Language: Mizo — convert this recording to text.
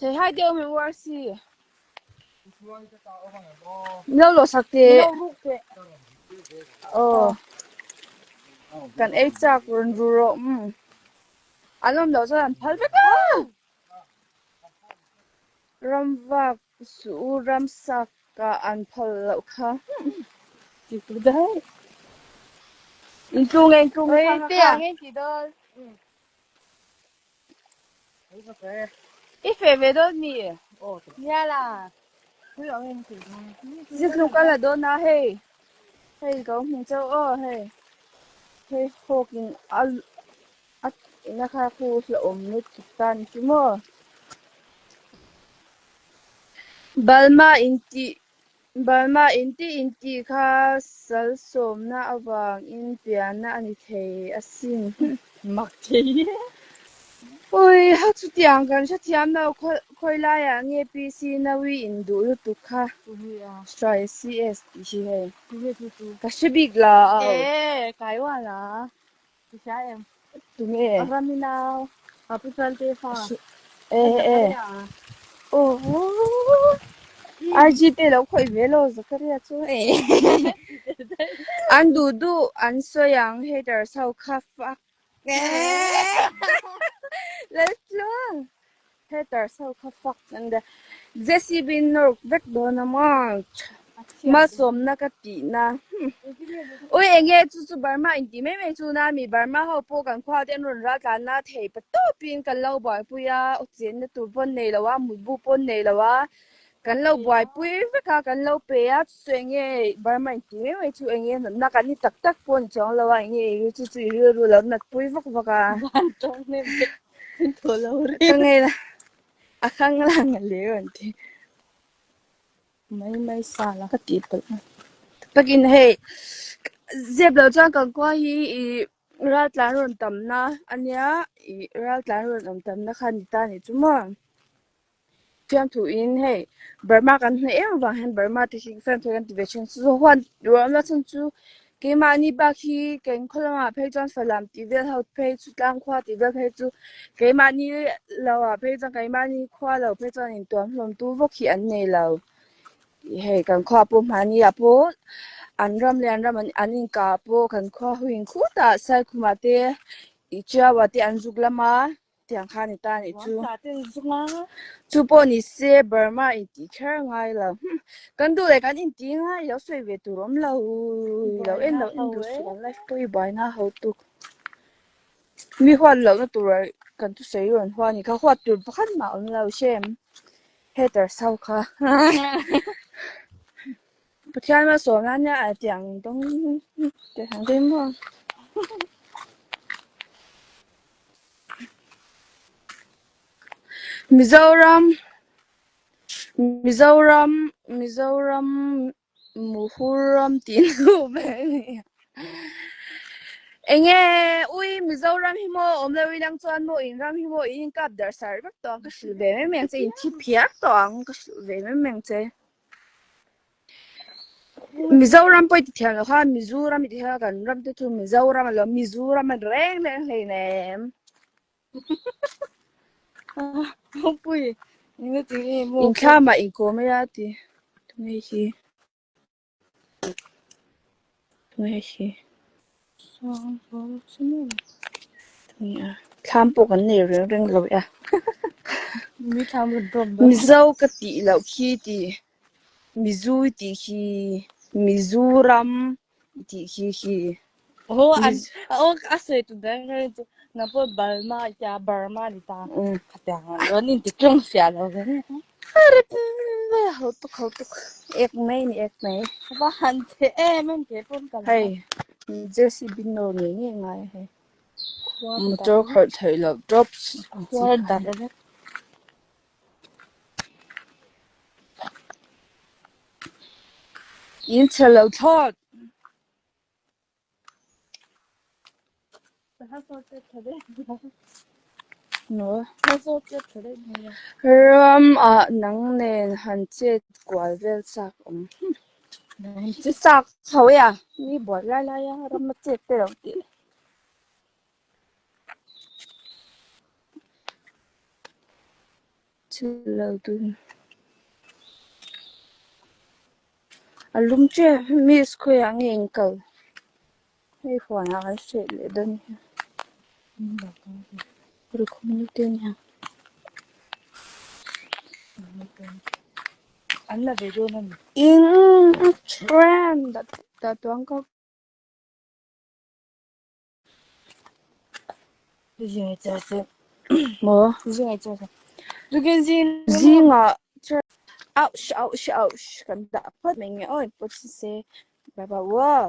Thei hai deuh mi URC. Lo lo sak teh. Aw. Kan ei chak rawn ru rawh um. An awm loh chuan an phal vek a. Ramvak suh u ramsak ah an phal loh kha. Intlung e intlung e kha kha. I feh ve dawn mi? Zikhlum ka la dawn a hei. Hei ka hmu chauh aw hei. Hei hawk in a a ina kha khu hlauhawm lutuk ta ni chu maw. Balma intih Balma intih intih kha sal sawmna avangin pianna a ni thei asin. Mak thei e. Ui ha chutiang kan hrethiam lo khawi laiah nge PC Nawi in duh lutuk kha Stry CS tih hi hei ka hre bik lo. E kai ual a ti hria em? Tunge? Rami nau a pu Salte fa. E e. Oh IG te lo khawih ve lo Zakaria chu e. An duh duh an sawi ang haters ho kha fuck. Laltluang haters ho kha fuck an tia. JCB nawrk vek dawn a maw. Malsawmna ka tihna. Ui enge chu chu Burma intih mai mai chu na mi Burma ho pawh kan khua te an rawn ral tlan na thei pa tawpin kan lo buaipui a aw chenna tur pawn nei lo a mutbu pawn nei lo a kan lo buaipui vek a kan lo pe a chu chu enge Burma intih mai mai chu enge natna kan ni tak tak pawh ni chuang lo a enge i chu chu i rilru lo natpui vak vak a. Ka ngei la a khang lang a le rawn ti. Mai mai sa la. Ka tih palh a. Takin hei zep lo chuan kan khua hi i ral tlan rawn tamna ania i ral tlan rawn awm tamna kha ni ta ni chu maw. Fiamthu in hei Burma kan hne em avang hian Burma te hi fiamthu kan ti ve thin chu huan ruahna chhan chu keimahni bak hi kan khaw lamah phei chuan Falam tih vel ho phei chu tlang khua tih vel phei chu keimahni lo ah phei chuan keimahni khua lo phei chuan intuam hlawm tu vawk hi an nei lo. Hei kan khua pawh hmani ah pawh an ram leh an ram an inkah pawh kan khua ho in khutah Saikhumah te ih Chiaua te an zuk lam a tiang kha ni ta nih chu. Chu pawh ni se Burma intih kher ngai lo. Kan duh leh kan inti ngai lo sawi ve tur awm lo lo en lo en duh suh kan life pawh hi buaina ho tuk. Mi huat lohna tura kan thusawi rawn huat a ni kha huat tur pakhat mah awm lo hrem. Haters ho kha Pathian malsawm nan nia a tiang dawng tiang deuh maw. Mizoram Mizoram Mizoram Muhuram tih hnu ber a ni. Enge ui Mizoram hi maw awm lo inang chuan maw in ram hi maw in inkap darh sar vek tawh ang ka hrilh ve mai mai ang che in thi phiar tawh ang ka hrilh ve mai mai ang che. Mizoram pawh i ti thiam lo kha Mizoram i ti thiam a kan ram te chu Mizoram a lo Mizoram a ni reng reng hleinem. Inthlamah inkawm mai a ti tunge hi tunge hi thlam pawh kan nei reng reng lo e a Mizo ka tih loh khi ti Mizo tih khi Mizoram tih khi khi Aw an aw a sawi tu ber ber chu na pawh Burma i tia Burma ni ta khatiang ang rawn in ti tlawng fiah lo ve ho tuk ho tuk ek mai ni ek mai va han che em em ke pawn ka hei JCB no ngei ngei ngai hei motor khalh theih loh drops ang chi kha in chhe lo thlawt. Ram ah nang nen han chet kual vel chak awm. Chi chak chho e a, mi buai lai lai a ram a chet te lo tih. Chilo dun. A lum che miss khawiah nge in kal? Hei huanah kan hriat leh dawn hi. Rikhum te nia. An la ve dawn a ni. In trend da tuang ka Maw? Zingah ouch ouch ouch kan dah phawt mai nge aw pawh se bye bye aw.